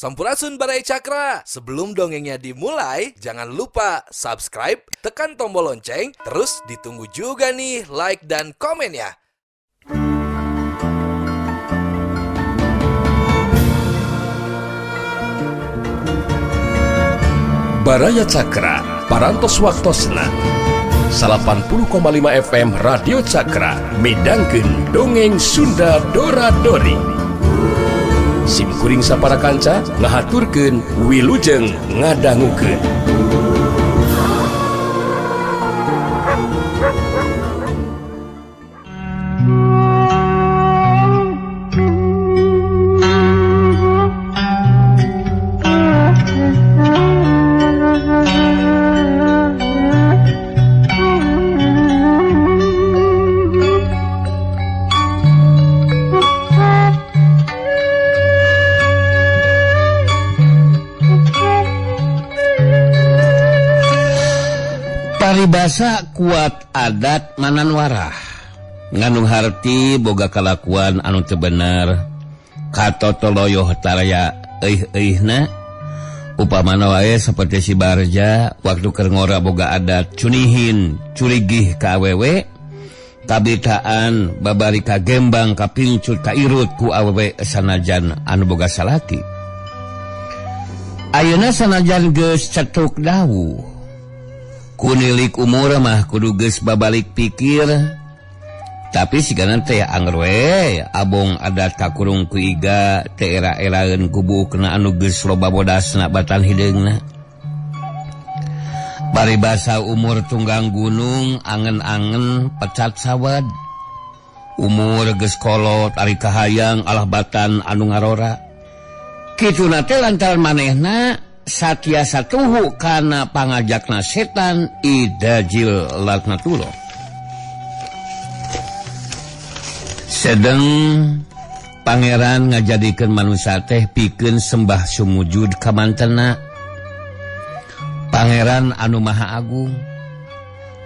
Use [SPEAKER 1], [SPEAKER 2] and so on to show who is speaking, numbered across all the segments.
[SPEAKER 1] Sampurasun, Baraya Cakra. Sebelum dongengnya dimulai, jangan lupa subscribe, tekan tombol lonceng, terus ditunggu juga nih like dan komennya.
[SPEAKER 2] Baraya Cakra, Parantos Waktosna 80,5 FM Radio Cakra midangkeun Dongeng Sunda Dora Dori. Sim kuring sapara kanca ngahaturkeun wilujeng ngadangukeun.
[SPEAKER 3] Paribasa kuat adat mananwarah ngandung harti boga kalakuan anu teu bener katotoloyoh taraya euih-euihna. Upamana wae seperti si Barja waktu keur ngora boga adat cunihin curigih ka awewe, kabitaan babari kagembang kapincut kairut ku awewe sanajan anu boga salaki. Ayeuna sanajan geus cetuk dawuh kunilik umur mah kudu geus babalik pikir, tapi sigana teh anger we abong adat kakurung ku iga teh era-eraeun kubu kena anu geus loba bodasna batan hideungna. Paribasa umur tunggang gunung angen-angen pecat sawad, umur geus kolot ari kahayang alah batan anu ngarora. Kituna teh lantaran manehna satya satuhu kana pangajakna setan idajil laknatullah. Sedeng pangeran ngajadikeun manusia teh pikeun sembah sumujud ka mantena. Pangeran anu maha agung,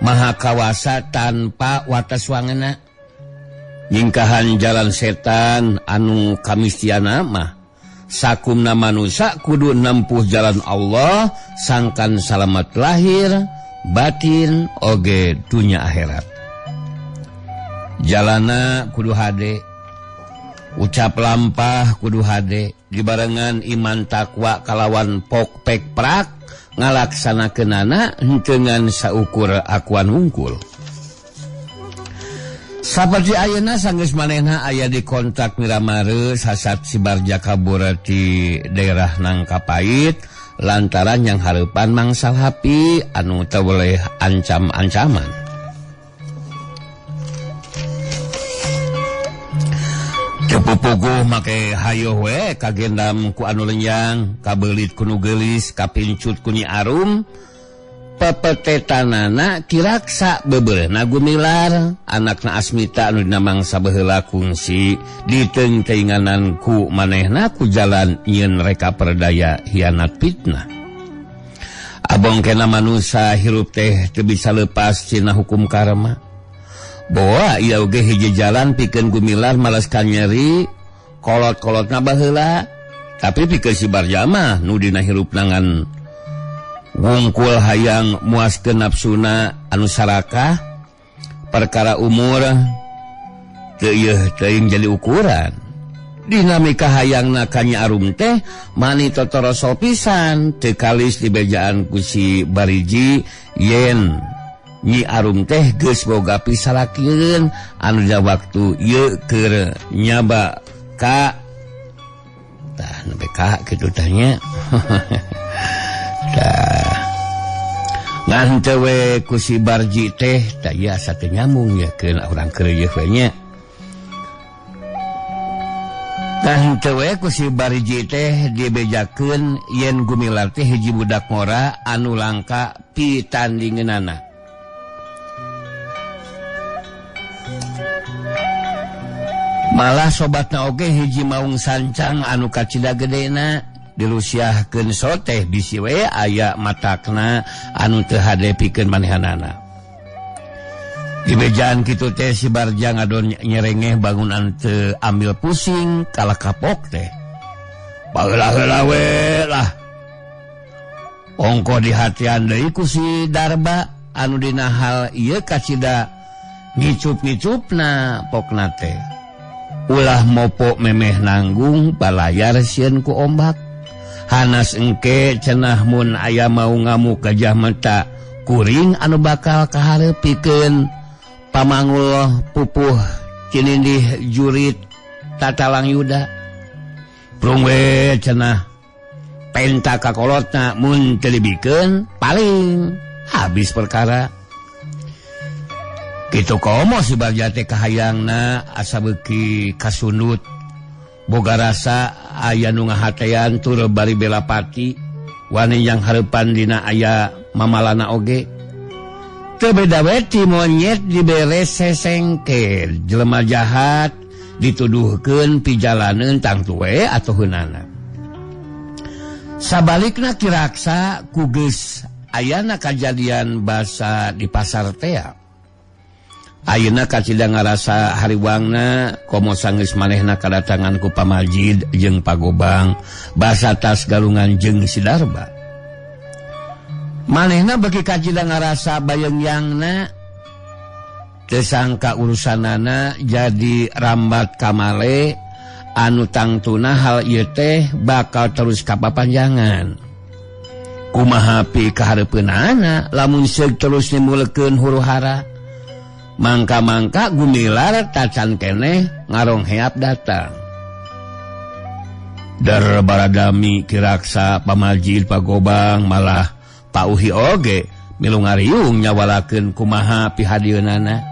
[SPEAKER 3] maha kawasa tanpa watas wangena. Nyingkahan jalan setan anu kamistiana mah sakumna manusia kudu nempuh jalan Allah sangkan salamat lahir batin oge dunya akhirat. Jalana kudu hade, ucap lampah kudu hade, dibarengan iman takwa kalawan pok pek prak ngalaksanakeunana henteu saukur akuan hungkul. Saperti ayeuna sanggeus manehna aya di kontak Miramare sasat si Barja kabur di daerah Nangkapait lantaran yang hareupan mangsal hapi anu teu boleh ancam-ancaman. Teu pupuguh make hayoh we kagendam ku anu lenyang, kabeulit ku nu geulis, kapincut ku Nyi Arum. Pepetetanana kiraksa bebeurna Gumilar anakna Asmita anu dina mangsa baheula kungsi diteungteuinganan ku manehna ku jalan nyieun reka perdaya hianat fitnah. Abong kena manusa hirup teh teu bisa lepas tina hukum karma. Boa ieu oge hiji jalan pikeun Gumilar malas kanyeri kolot-kolotna baheula, tapi pikeun si Barja mah nu dina hirup nangan wungkul hayang muaskeun nafsuna anu sarakah perkara umur teu ieu teuing jadi ukuran. Dinamika hayangna ka Nyi Arum teh mani totoroso pisan teu kalis dibejaan ku si Bariji yen Nyi Arum teh geus boga pisalakieun anu dina waktu ieu keur nyaba ka tah nepi ka kitu tah nya. Ngan teu we ku si Barji teh tah ieu asa teu nyambung ya keun urang keureuyeuk we nya. Ngan teu we ku si Barji teh dibejakeun yen Gumilar teh hiji budak ngora anu langka pitandingeunana. Malah sobatna oge hiji maung sancang anu kacida gedena dirusiahkeun soteh bisi we aya matakna anu teu hade pikeun manehanana. Dibejaan kitu teh si Barja ngadon nyerengeh bangunan teu ambil pusing kalah kapok teh. Baheula-heula we lah. Ongko dihatian deui ku si Darba anu dina hal ieu kacida ngicup-ngicupna pokna teh. Ulah mopo memeh nanggung balayar sieun ku ombak. Hanas engke cenah mun aya mau ngamuk gajah mata kuring anu bakal kahareup pikeun pamangul pupuh cinindih jurit tatalang yuda. Prung we cenah penta kakolotna mun teu dibikeun paling habis perkara. Kitu komo si Bagja teh kahayangna asa beuki kasundut. Boga rasa aya nu ngahatean tur bari belapati wani yang hareupan dina aya mamalana oge. Teu beda we ti monyet dibere sesengker, jelema jahat dituduhkeun pijalaneun tangtu we atuheunana. Sabalikna Kiraksa ku geus ayana kajadian basa di pasar tea. Ayeuna kacida ngarasa hariwangna komo sanggeus manehna kadatangan ku Pamajid jeung Pagobang basa tas galungan jeung si Darba. Manehna beuki kacida ngarasa bayeungyangna teu sangka urusanana jadi rambat kamale anu tangtuna hal ieu teh bakal terus kapapanjangan. Kumaha pi kahareupeunana lamun seug terus nimbulkeun huru-hara. Mangka-mangka gumilar tacan keneh ngarongheap datang. Dar baradami Kiraksa Pamajid Pagobang malah Pauhi oge milu ngariung nyawalakeun kumaha pihadieunana.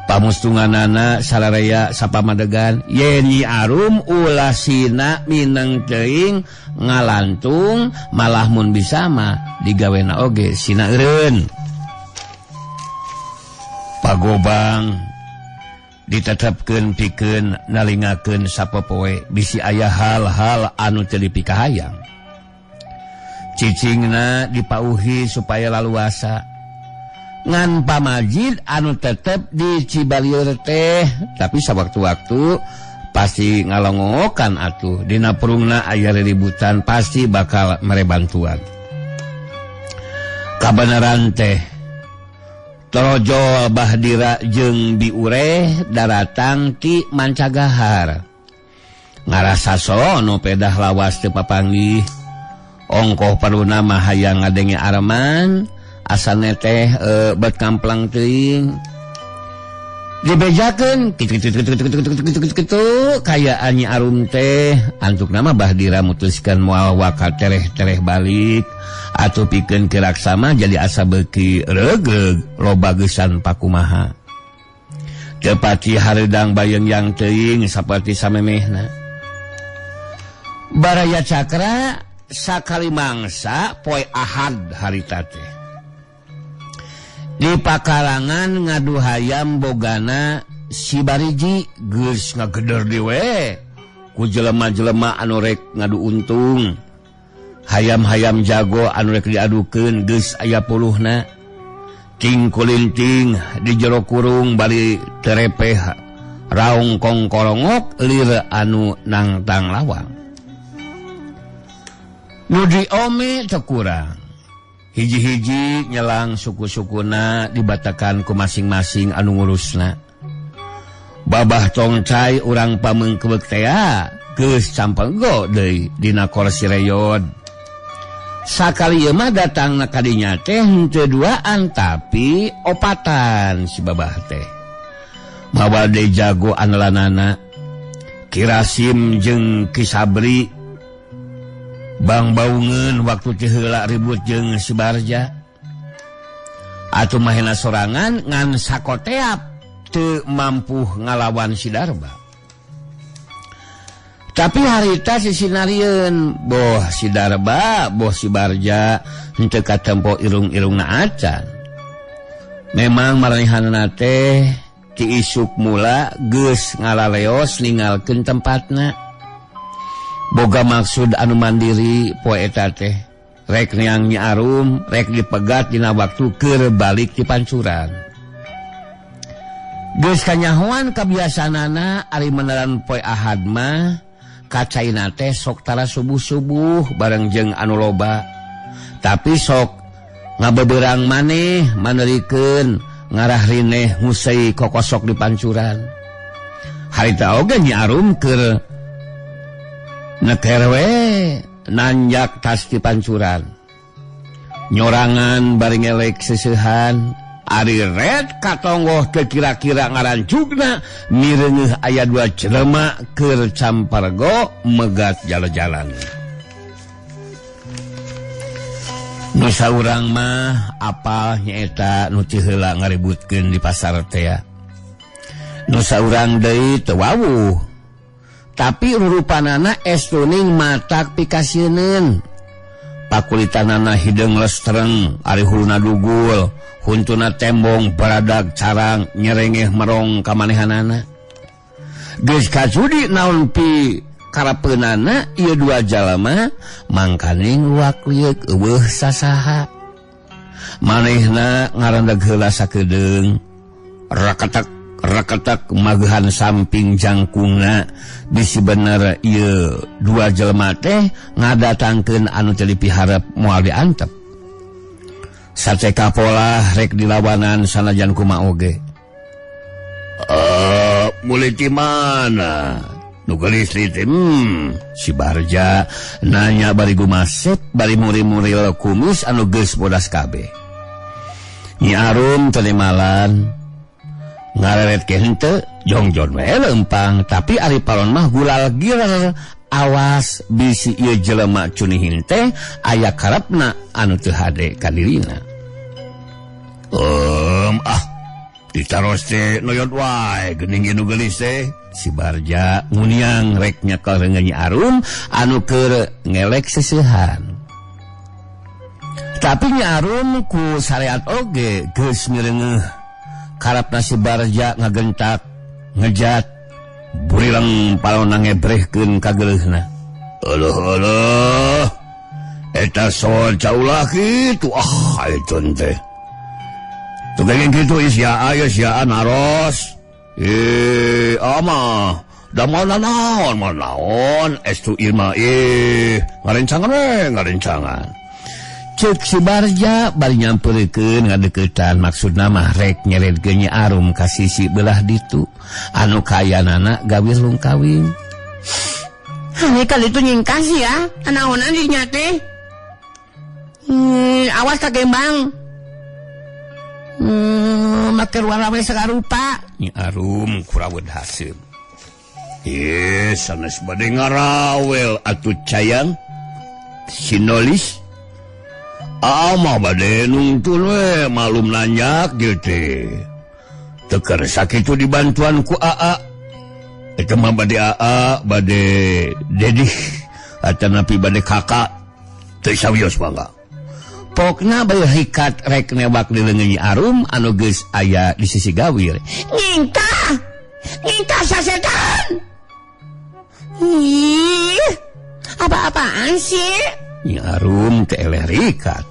[SPEAKER 3] Pamustunganana sararea sapamadegan yen Nyi Arum ulah sina mineng teuing ngalantung malah mun bisa mah digawena oge sina eureun. Pagobang ditetepkeun pikeun nalingakeun sapopoe bisi aya hal-hal anu teu dipikahayang. Cicingna dipauhi supaya laluasa. Ngan Pamajid anu tetep di Cibalieur teh, tapi sawaktu-waktu pasti ngalongokan atuh dina purungna aya riributan pasti bakal mere bantuan. Kabeneran teh Torojol Bahdira jeung Biureh daratang ti Mancagahar. Ngarasa sono pedah lawas teu papanggih. Ongkoh perluna mah hayang ngadenge Arman, asane teh bet kamplang teuing. Dibejakeun kitu kayaan Nyi Arum teh antukna mah Bahdira mutuskeun moal waka tereh-tereh balik. Atuh pikeun Kiraksa mah jadi asa beuki reugreug loba geusan pakumaha. Teu pati hareudang bayeung teuing saperti samemehna. Baraya Cakra sakali mangsa poe Ahad harita teh. Di pakalangan ngadu hayam bogana si Bariji geus ngageder dewe ku jelema-jelema anu rek ngadu untung. Hayam-hayam jago anu rek diadukeun geus aya puluhna. Ting kulinting di jero kurung bari terepeh raung kongkorongok lir anu nangtang lawang. Nu diome teu kurang. Hiji-hiji nyelang suku-sukuna dibatakan ku masing-masing anu ngurusna. Babah tongcai urang pamengkebek tea geus campenggo deui dina kursi reyod. Sakali ieu mah datangna ka dinya teh henteu duaan tapi opatan si babah teh. Mawa deui jago andalanana Kirasim jeung Ki Sabri Bang baungeun waktu teu heula ribut jeung si Barja. Atuh mahena sorangan ngan sakoteap teu mampu ngalawan si Darba. Tapi harita si sinarieun boh si Darba, boh si Barja henteu katempo irung-irungna acan. Memang maranehanna teh ti isuk mula geus ngalaleos ninggalkeun tempatna. Boga maksud anu mandiri poe eta teh rek neang Nyi Arum, rek dipegat dina waktu keur balik ti pancuran. Geus kanyahoan kabiasaanana ari meneran poe Ahad mah Kacaina teh sok tara subuh-subuh bareng jeung anu loba. Tapi sok ngabeberang maneh manerikeun ngarah rineh ngusei kokosok di pancuran. Harita oge Nyi Arum keur neker we nanjak tas di pancuran. Nyorangan bari ngelek seseuhan. Ari red katonggoh teu kira-kira ngarancukna mireungeuh aya dua jelema keur campargo megat jalan-jalan. Nu saurang mah apal nyaeta nu teu heula ngaributkeun di pasar teh. Nu saurang deui teu wawuh. Tapi rurupanana estuning matak pikasieuneun. Pakulitanana hideung lestreng, ari huluna dugul, huntuna tembong baradag carang nyerengeh merong kamanehanana. Geus kajudi naon pi karapeunana ieu dua jalma mangkaning luak lieuk eueuh sasaha. Manehna ngarandag heula sakedeung, raketek raketek magehan samping jangkungna bisi bener ieu dua jelema teh ngadatangkeun anu teu dipiharep moal diantep. Saceka pola rek dilawanan sanajan kumaha oge. Mulai di mana? Nu geulis teh si Barja nanya bari gumasep bari muri-muril kumis anu geus bodas kabeh. Nyi Arum teu malan ngareret ke henteu jongjon we lempang tapi ari palon mah gulal girer awas bisi ieu jelema cunihin teh aya karepna anu teu hade ka dirina. Ditaros teh noyot wae geuning nu geulis teh. Si Barja nguniang rek nyekel reungeun Nyi Arum anu keur ngelek seseuhan. Tapi Nyi Arum ku sareat oge geus mireungeuh karepna si Barja ngagentak ngejat burileng palona ngebrehkeun ka geuleuhna. Aduh aduh eta soal caulah kitu aitun teh. Tugengeng kitu isia aya sia naros. Ama da moal naon moal naon estu ilma ngarencangan we ngarencangan. Cek si Barja bari nyamperkeun ngadeuketan maksudna mah rek nyeredkeun Nyi Arum ka sisi belah ditu anu kayanana gawir lungkawing.
[SPEAKER 4] Hane kali itu nyingkas ya, naonan dinya teh. Awas ka gembang. Make warawe sagarupa.
[SPEAKER 3] Nyi Arum kurawed haseum. Sanes bade ngarawel atuh cayang sinolis. Ama bade nungtun we malum nanyak ieu teh. Teu kersa kitu dibantuan ku Aa. Eta mah bade Aa, bade Dedih, atanapi bade kakak. Teu sawios mangga. Pokna bae hikat rek newak di leungeun Nyi Arum anu geus aya di sisi gawir.
[SPEAKER 4] Nyingkah! Nyingkah sasetan! Ih, apa-apaan sih?
[SPEAKER 3] Nyi Arum teh eleh rikat.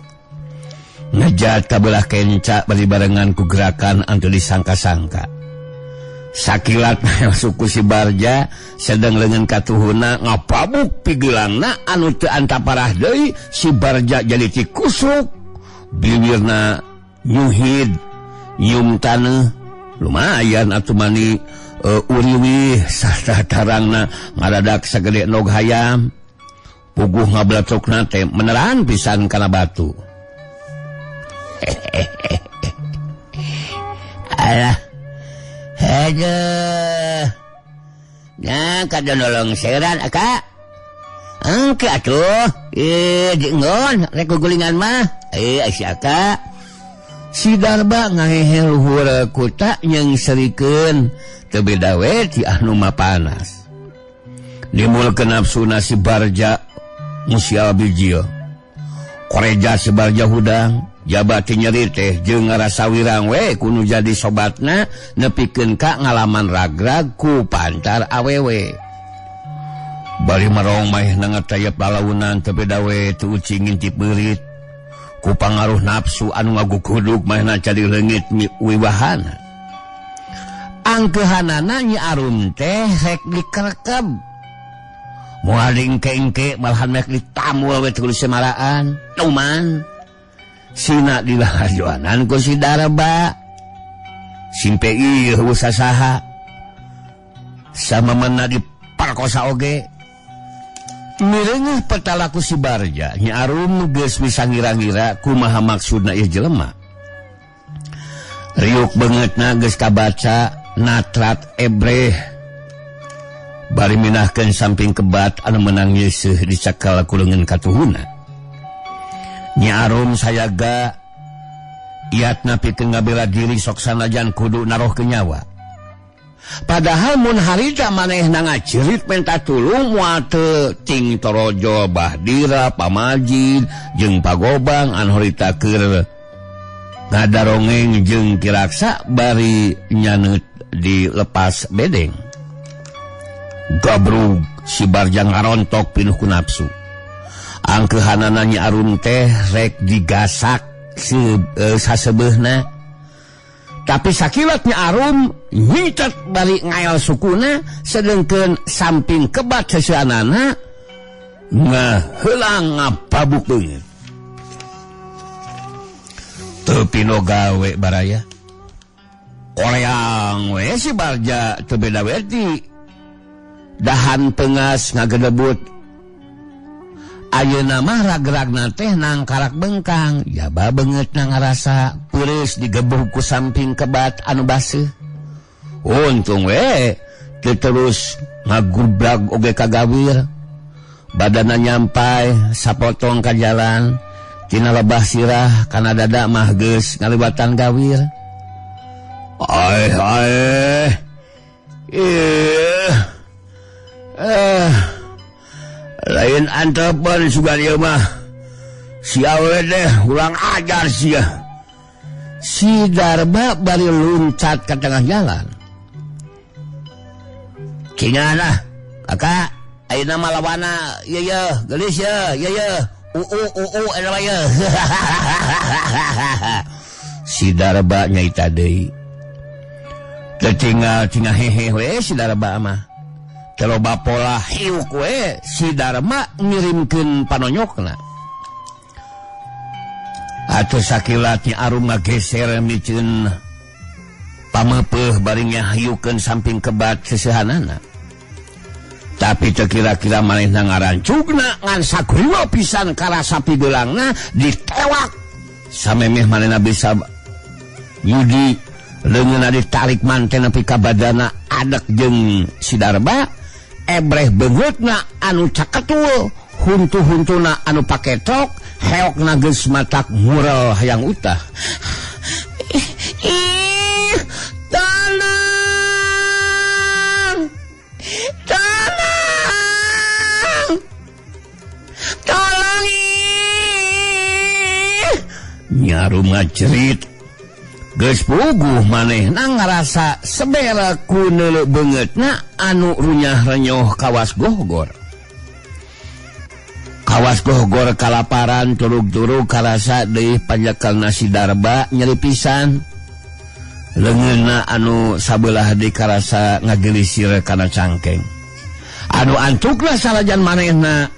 [SPEAKER 3] Ngejat kabelah kenca bari barengan ku gerakan anu disangka-sangka. Sakilat suku si Barja sedang leungeun katuhuna ngapabuk pigeulangna anu teu antaparah deui si Barja jadi tikusruk bibirna nyuhid nyium taneuh lumayan atuh mani uriwih sarta tarangna ngadadak sagede nog hayam puguh ngablatrukna teh meneran pisan kana batu.
[SPEAKER 4] Alah aduh. Nah, kada nolong seran akak. Engke atuh. Diengon rek gugulingan mah. Si akak.
[SPEAKER 3] Si Darba ngahehe luhur kuta jeung serikeun teu beda we ti anu mah panas. Dimulkeun nafsuna si Barja musial bijil. Koreja si Barja hudang. Jabati nyeri teh jeung ngarasa wirang we kudu jadi sobatna nepikeun ka ngalaman ragrag ku pantar awewe. Bari marong maehna ngatayep lalaunan teu beda we teu ucing ngintip beurit. Ku pangaruh nafsu anu ngagugudug maehna jadi leungit wiwahana. Angkeuhanana Nyi Arum teh rek dikerekeb. Moal diengke-engke malahan mek ditamul we teu semaraan. Tuman. Sina dilajoanan ku si Darba. Simpe ieu sasaha. Sama mana diparkosa oge. Mireungeuh petalaku si Barja, Nyi Arum geus bisa ngira-ngira kumaha maksudna ieu jelema. Riuk beungeutna geus kabaca natrat ebreh. Bari minahkeun samping kebat anu meunang yeuseuh dicakal ku leungeun katuhuna. Nyi Arum sayaga iatna pikeun ngabela diri sok sanajan kudu narohkeun nyawa. Padahal mun harita manehna ngacerit menta tulung moal teu ting torojo Bahdira Pamajid jeung Pagobang anu harita keur ngadarongeng jeung Kiraksa bari nyaneut dilepas bedeng. Gabrug si Barja ngarontok pinuh ku nafsu. Angkeuhanana Nyi Arum teh rek digasak sasebeuhna. Tapi sakilat Nyi Arum nyitet bari ngael sukuna sedengkeun samping kebat seuseunana ngaheulang ngapabuk beungeut. Teu pino gawe baraya. Koreang we si Barja teu beda we di dahan pengas ngagedebut. Ayeuna mah ragragna teh nangkarak bengkang, jaba beungeutna ngarasa peureus digebug ku samping kebat anu baseuh. Untung we teu terus ngagublag oge kagawir. Badana nyampai sapotong ka jalan, tina lebah sirah kana dada mah geus ngaliwatan gawir. Aeh aeh. Ih. Lain antepen sugan ieu mah. Si awe deh ulang ajar sia. Si Darba bari luncat ke tengah jalan. Kingan ah, kakak, ayeuna mah lawana ieu ye, geulis ye, ye ye. Uu uu eta mah ye. Si Darba nyaita deui. Teu tinggal tinggal hehe we si Darba mah. Loba pola hiuk we si Darma ngirimkeun panonyokna. Atuh sakilat Nyi Arum ngageser miceun pameupeuh bari ngahiukeun samping kebat seseuhanana. Tapi teu kira-kira manehna ngarancugna ngan sagriwa pisan karasa pigeulangna ditewak. Samemeh manehna bisa yudi leungeunna ditarik manten nepi ka badana adek jeung si Darba. Ebreh beungeutna anu caketul, huntu-huntuna anu paketok, heokna geus matak murel hayang utah.
[SPEAKER 4] Ih, tolong! Tolong! Tolong ih!
[SPEAKER 3] Nyi Arum ngacerit. Geus puguh manehna ngarasa sebera ku neuleuh beungeutna anu runyah renyoh kawas gohgor. Kawas gohgor kalaparan turug-turug karasa deui panjekelna si Darba nyeri pisan. Leungeunna anu sabelah deui karasa ngagelisir kana cangkeng. Anu antukna salajan manehna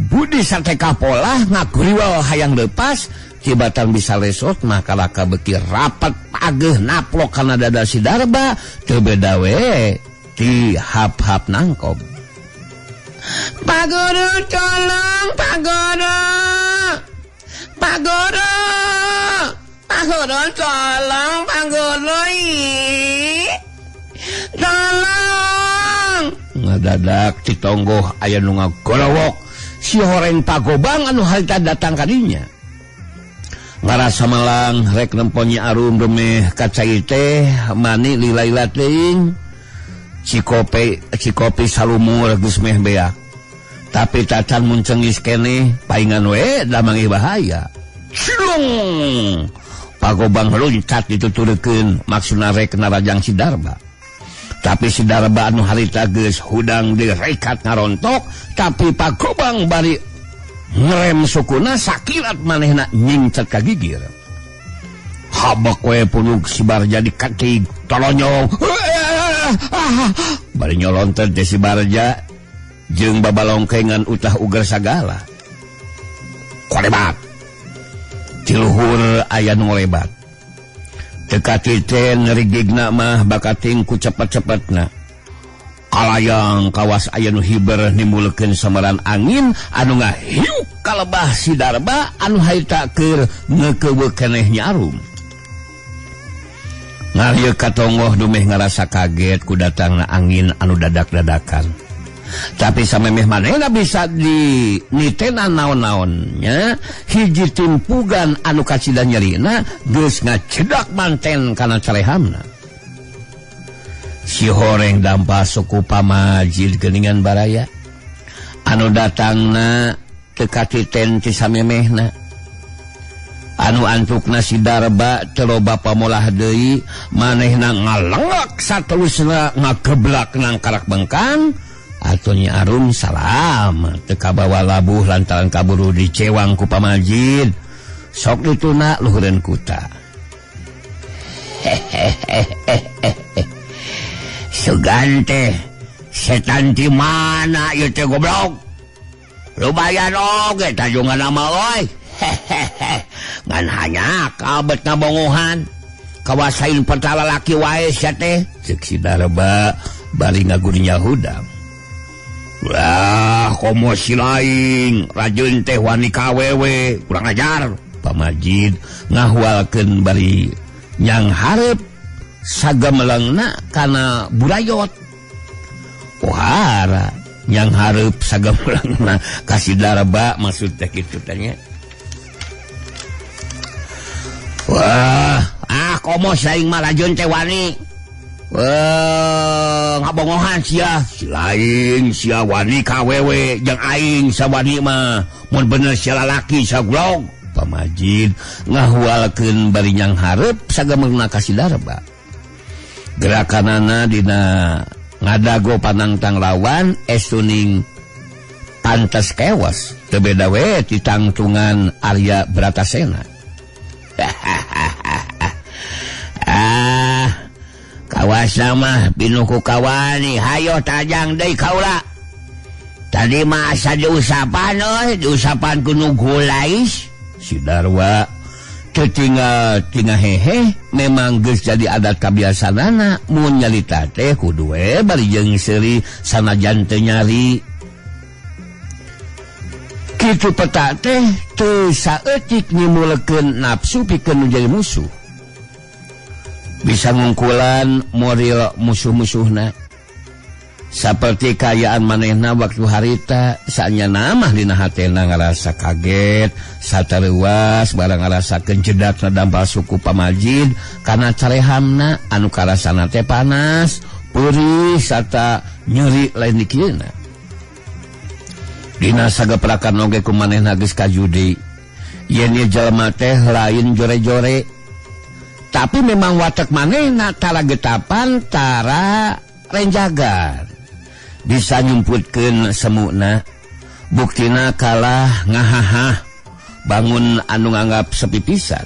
[SPEAKER 3] budi sateka polah ngaguriwal hayang leupas. Tibatan bisa lesot mah kalaka beki rapat pageuh naplok kana dada si Darba teu beda we ti hap-hap nangkob.
[SPEAKER 4] Pak Guru tolong, Pak Guru. Pak Guru. Pak Guru tolong, Pak Guru. Tolong.
[SPEAKER 3] Ngadadak titonggoh aya nu ngagorowok si horeng Pagobang anu harita datang kadinya. Ngarasa malang rek nempo Nyi Arum demeh kacai teh mani lila-lila teuing. Cikopi salumur geus meh beak. Tapi tacan mun cengis keneh paingan we da mangih bahaya. Cilung! Pagobang loncat dituturkeun maksudna rek narajang si Darba. Tapi si Darba anu harita geus hudang direkat ngarontok, tapi Pagobang bari ngerem sukuna sakilat manehna nyingcet ka gigir. Habek we punuk si Barja dikatig tolonyong. Bari nyolonter teh si Barja. Jeung babalongkengan utah uger sagala. Kolebat. Tiluhur aya nu ngolebat. Teu katiten rigigna mah bakating ku cepet-cepetna. Kalayang kawas aya nu hiber nimbulkeun samaran angin anu ngahiuk kalebah si Darba anu harita keur ngeukeubeuh keneh Nyi Arum. Ngarieuk katonggoh dumeh ngarasa kaget ku datangna angin anu dadak-dadakan. Tapi samemeh manehna bisa di nitenan naon-naonnya, hiji timpugan anu kacida nyerina geus ngacedak manten kana calehamna. Si horeng dampa suku pamajid geuningan baraya anu datangna teu katiten ti samemehna. Anu antukna si Darba teu loba pamolah deui, manehna ngalengak satelusna ngageblak nang karak bengkang. Atuh Nyi Arum salam teu kabawa labuh lantaran kaburu dicewang ku pamajid. Sok dituna luhureun kuta.
[SPEAKER 4] Sugan teh setan di mana ieu teh goblok. Lumayan oge tajungan mah euy. Ngan hanya kabet ngabongohan. Kawasain pertala laki wae sia teh.
[SPEAKER 3] Ceuk si Darba bari ngagurinya hudang.
[SPEAKER 4] Wah, komo si lain rajin teh wani kawewe kurang ajar.
[SPEAKER 3] Pamajid ngahualkeun bari nyang hareup sagamelengna kana burayot. Pohara nyang hareup sagamelengna ka si Darba maksud teh kitu teh nya.
[SPEAKER 4] Wah, ah komo saing mah rajin teh wani. Wah, ngabongohan sia. Si lain sia wani kawewe jeung aing sawani mah. Mun bener sia lalaki sia goblok.
[SPEAKER 3] Pamajid ngahualkeun bari nyang hareup sagameungna ka si Darba. Gerakanana dina ngadago panangtang lawan estuning pantes kewas teu beda we ti tangtungan Arya Bratasena.
[SPEAKER 4] Ah, kawasa mah pinuh ku kawani, hayo tajang deui kaula. Tadi mah asa diusapan euy, diusapan ku nu gulais.
[SPEAKER 3] Si Darwa teu tinggal tina hehe, memang geus jadi adat kabiasaanana mun nyalita teh kudu we bari jeung seuri sanajan teu nyari. Kitu peta teh teu saeutik nyimulekeun nafsu pikeun nu jadi musuh. Bisa ngungkulan moral musuh-musuhna. Saperti kaayaan manehna waktu harita, saanya mah dina hatena ngarasa kaget, satareuwas barang ngarasakeun jedakna dampal suku pamajid kana carehamna anu karasana teh panas, peurih sarta nyeri lain dikieuna. Dina sageprakan oge ku manehna geus kajudi. Yen ieu jelema teh lain jore-jore, tapi memang watak manehna tara getapan tara renjagan. Bisa nyumputkeun semukna, buktina kalah ngahahah bangun anu nganggap sepi pisan,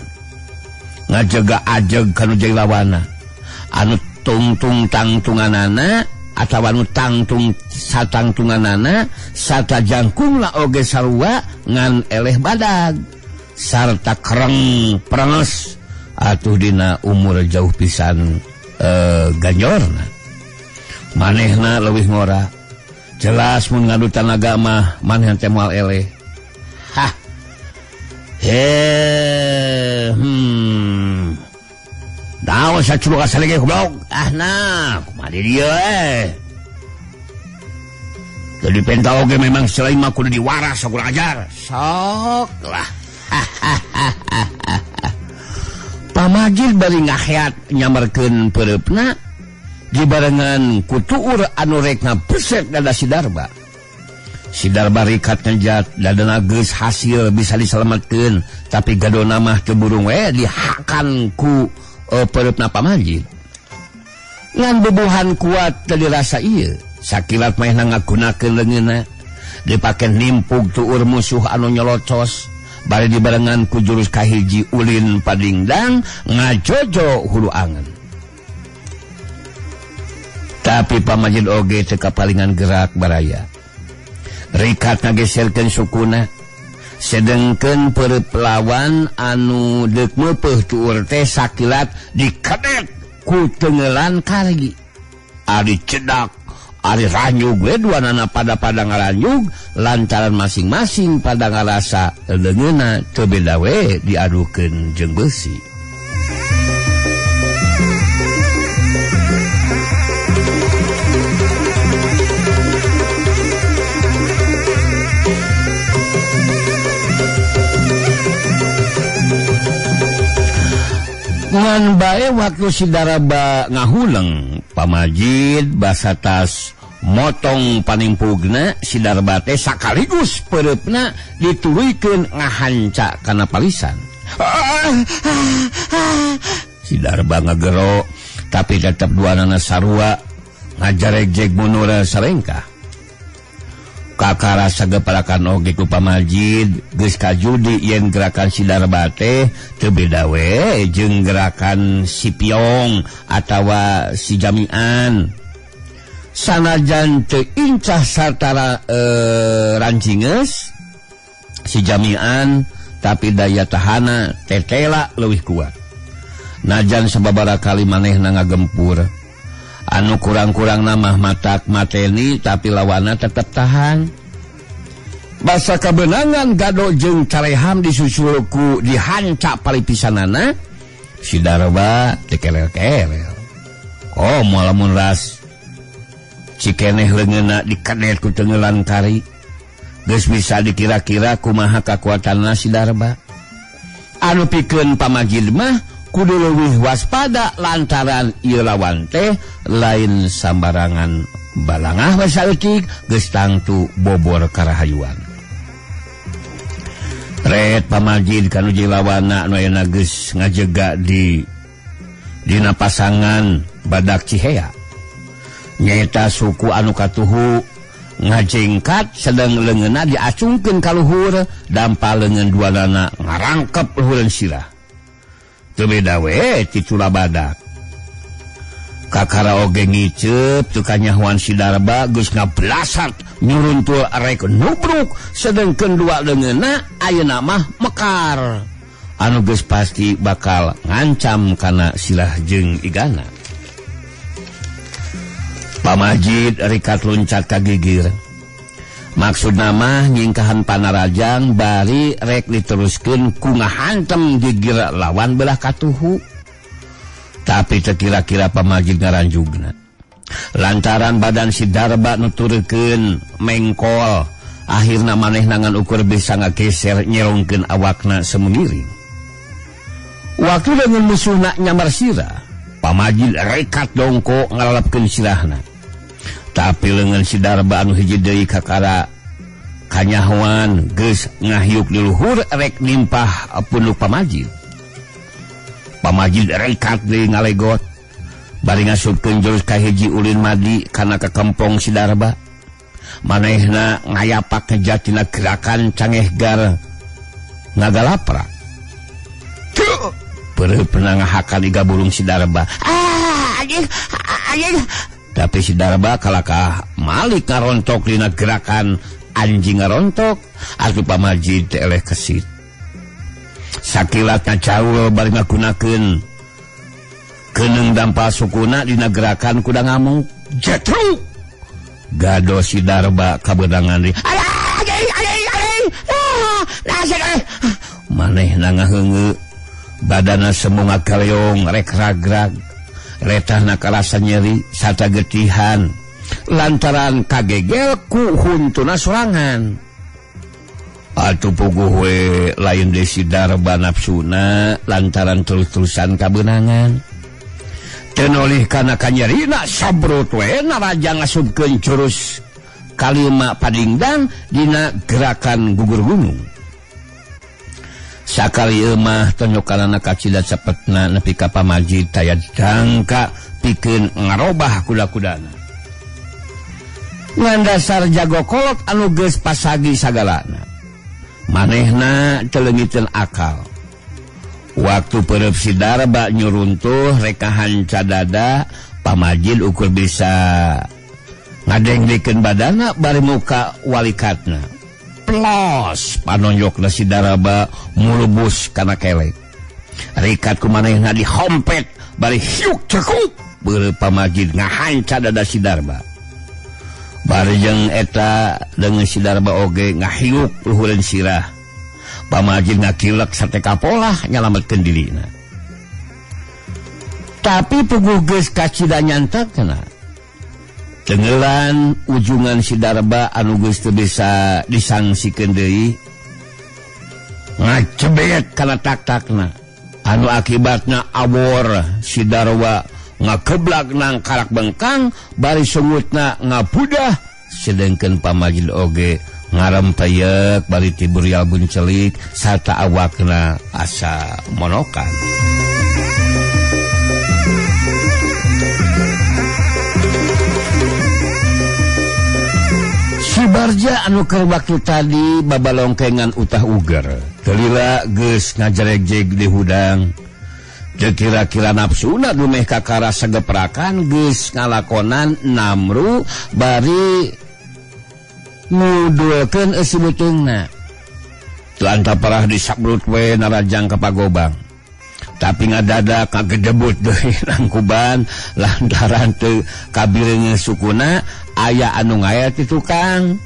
[SPEAKER 3] ngajaga ajeg kanu jadi lawana anu tungtung tangtunganana atawa anu tangtung satangtunganana sarta jangkungna oge sarua ngan eleh badag sarta kereng prenges atuh dina umur jauh pisan ganjorna. Manehna leuwih ngora jelas mun ngadu tanaga mah manehna teh moal eleh.
[SPEAKER 4] Hah. Naon sacurug asal ge goblok? Ah nah, kumaha di dieu eh. Jadi penta oge memang selain mah kudu diwaras kurang ajar. Sok lah.
[SPEAKER 3] Pamajid bari ngaheat nyamerkeun peureupna dibarengan ku tuur anu rek ngabeset dada si Darba. Si Darba rikat ngejat dadana geus hasil bisa diselametkeun, tapi gadona mah teu burung we dihakan ku peureupna pamajid. Ngan bubuhan kuat teu dirasa ieu, sakilat manehna ngagunakeun leungeunna dipake nimpug tuur musuh anu nyolocos bari dibarengan ku jurus kahiji ulin padingdang ngajojo hulu angen. Tapi pamajid oge teu kapalingan gerak baraya. Rikat ngageserkeun sukuna sedengkeun peureut lawan anu deuk meupeuh tuur teh sakilat dikedet ku tengelan kari. Ari cedak ari ranyug we duanana pada-pada ngaranyug lantaran masing-masing pada ngarasa leungeunna teu beda we diadukeun jeung beusi. Ngan bae waktu si Darba ngahuleng pamajid basatas motong panimpugna si Darba teh sakaligus peureupna dituluykeun ngahanca kana palisan. Si Darba ngagero tapi tetep duanana sarua ngajaregjeg mundur sarengkah. Kakara sageparakan oge ku pamajid geus kajudi yen gerakan si Darba teh teu beda we jeung gerakan si Piong atawa si Jamian. Sanajan teu incah sarta rancingeus si Jamian tapi daya tahana tetela leuwih kuat. Najan sababaraha kali manehna ngagempur anu kurang-kurang namah matak mateni tapi lawana tetep tahan. Basa kebenangan gado jeung careham disusul ku dihancap palipisanana si Darba teh kelel-kelel. Komo lamun ras cikeneh leungeunna dikedet ku tengelan kari. Geus bisa dikira-kira kumaha kakuatanna si Darba. Anu pikeun pamajid mah kudu leuwih waspada lantaran ieu lawan teh lain sambarangan balangah we saeutik geus tangtu bobor karahayuan. Ret pamajid kanu jeung lawanna anu ayeuna geus ngajega di dina pasangan badak Cihea. Nyaeta suku anu katuhu ngajengkat sedang leungeunna diacungkeun ka luhur dampa leungeun duanana ngarangkep luhureun sirah. Teu beda we cicula badak. Kakara oge ngiceup teu kanyahoan si Darba geus ngablasat nyuruntul rek nubruk sedengkeun dua leungeunna ayeuna mah mekar. Anu geus pasti bakal ngancam kana sirah jeung igana. Pamajid rikat luncat ka gigir. Maksudna mah nyingkahan panarajang bari rek diteruskeun ku ngahantem gigir lawan belah katuhu. Tapi teu kira-kira pamajid ngaranjugna. Lantaran badan si Darba nuturkeun mengkol, akhirna manehna ngan ukur bisa ngageser nyerongkeun awakna semungiring. Waktu dengan musuhna nyamar sirah, pamajid rekat dongko ngalalapkeun sirahna. Tapi leungeun si Darba anu hiji deui kakara kanyahoan geus ngahiuk di luhur rek nimpah punduk pamajid. Pamajid rekat deui ngalegot bari ngasupkeun jurus kahiji ulin madi kana kakempong si Darba. Manehna ngayapak ngejatina gerakan cangehgar ngagalapra. Peureupna ngahakan iga burung si Darba. Ah, anjing, anjing. Tapi si Darba kalakah malik ngarontok dina gerakan anjing ngarontok atuh pamajid teh eleh kesit. Sakilat ngacaul bari ngagunakeun keuneng dampal sukuna dina gerakan kuda ngamuk. Jetruk. Gado si Darba kabeunangan deui. Alah, anjing, anjing, anjing. Ah, nasib. Manehna ngaheungeu badana semu ngagaleong rek ragrag. Retahna karasa nyeri sarta getihan lantaran kagegel ku huntuna sorangan. Atuh puguh we lain deui si Darba nafsuna lantaran terus-terusan kabeunangan. Teu nolih kana kanyerina sabrut we naraja ngasupkeun jurus kalima padingdang dina gerakan gugur gunung. Sakali mah tonyokanana kacida cepetna nepi ka pamajid taya dangka pikeun ngarobah kuda-kudana. Ngan dasar jago kolot anu geus pasagi sagalana. Manehna teu leungiteun akal. Waktu peureub si Darba nyuruntuh rek kahanca dada, pamajid ukur bisa Ngadengdekeun badana bari muka walikatna. Plos panonjokna si Darba mulubus kana kelek. Rikat ku manehna dihompet bari hiuk cekuk beureum pamajid ngahanca dada si Darba. Bari jeung eta deungeun si Darba oge ngahiuk luhureun sirah. Pamajid ngakilek sateka polah nyalametkeun dirina. Tapi puguh geus kacida nyantekna. Tenggelan ujungan si Darba anu geus teu bisa disangsikeun deui. Ngacebet kana tak-takna. Anu akibatna awor si Darwa ngakeblak nang karak bengkang bari sungutna ngabudah sedengkeun pamajid oge ngarempeyek bari tiburial buncelik sarta awakna asa monokan. Si Barja anu keur waktu tadi babalongkengan utah uger telila geus ngajeregjeg di hudang. Teu kira-kira nafsuna dumeh kakara sageprakan geus ngalakonan namru bari ngudulkeun eusi beuteungna. Teu parah disabrut we narajang ka pagobang. Tapi ngadadak kagedebut deui nangkuban lantaran teu kabireungeun sukuna aya anu ngaet ti tukang.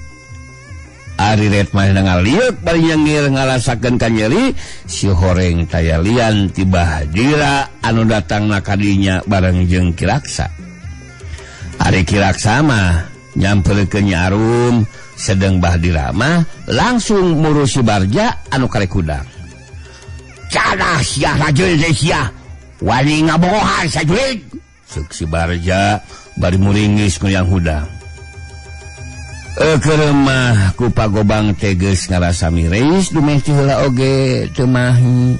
[SPEAKER 3] Ari ret mah ngaliuk bari nyengir ngarasakeun ka nyeri si horeng taya lian ti Bahdira anu datangna ka dinya bareng jeung Kiraksa. Ari Kiraksa mah nyamperkeun Nyi Arum sedeng Bahdira mah langsung murusi Barja anu karek hudang. Cadah sia rajeun teh sia wani ngabogohan sajurig ceuk si Barja bari muringis nguyang hudang. Keur mah ku pagobang teh geus ngarasa miris dumeh ti heula oge teu mahi.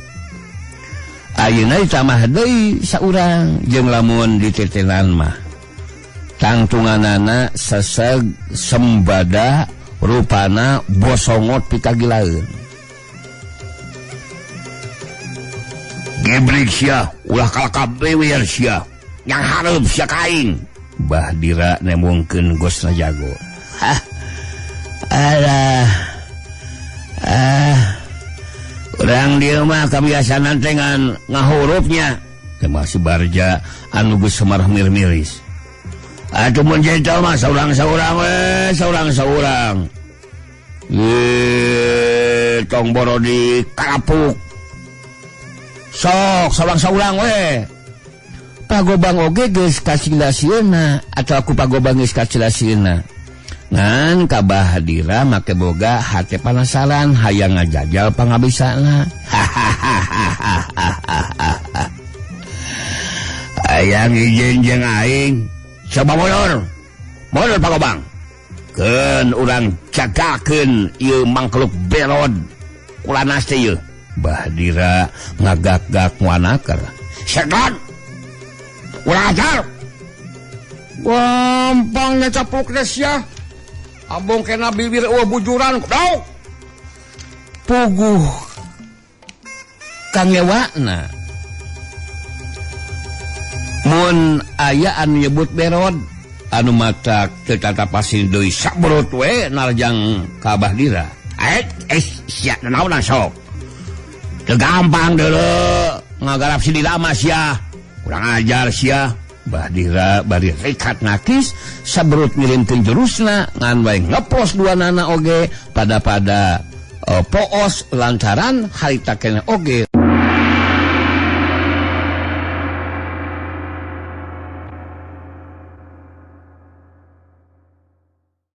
[SPEAKER 3] Ayeuna ditambah deui saurang jeung lamun ditetenan mah tangtunganana seseg sembada rupana bosongot pikagilaeun. Gebrik sia ulah kalakap liwir sia yang hareup sia ka aing. Bahdira nemongkeun gosna jago. Hah. Alah. Ah. Urang dieu mah kabiasaan teh ngan ngahurupnya. Teh mah si Barja anu geus semarah mirmiris. Atuh mun jentel mah saurang-saurang we, saurang-saurang. Ye, tong boro di karapuk. Sok saurang-saurang we. Pagobang oge geus kasilasieuna atawa ku pagobang geus kasilasieuna. Ngan ka Bahdira make boga hate panasaran hayang ngajajal pangabisana. Hayang izin jeung aing coba mundur. Mundur pagobang. Keun urang jagakeun ieu mangkluk berod kulanas teh ieu. Bahdira ngagak-gak wanaker. Setan. Urang ajar. Gampang nyacapluk teh sia. Abong kena bibir eueuh bujuran goblok. Puguh kangewakna. Mun aya anu nyebut berod anu matak teu tatapasin deui sabrut we narjang ka Bahdira. Eh sia naonan sok. Teu gampang deuleu ngagarap si Dira mah sia. Kurang ajar sia. Bahdira bari rikat nakis sabrut ngirimkeun jurusna ngan wae ngeplos dua nana oge pada-pada poos lantaran harita keneh oge.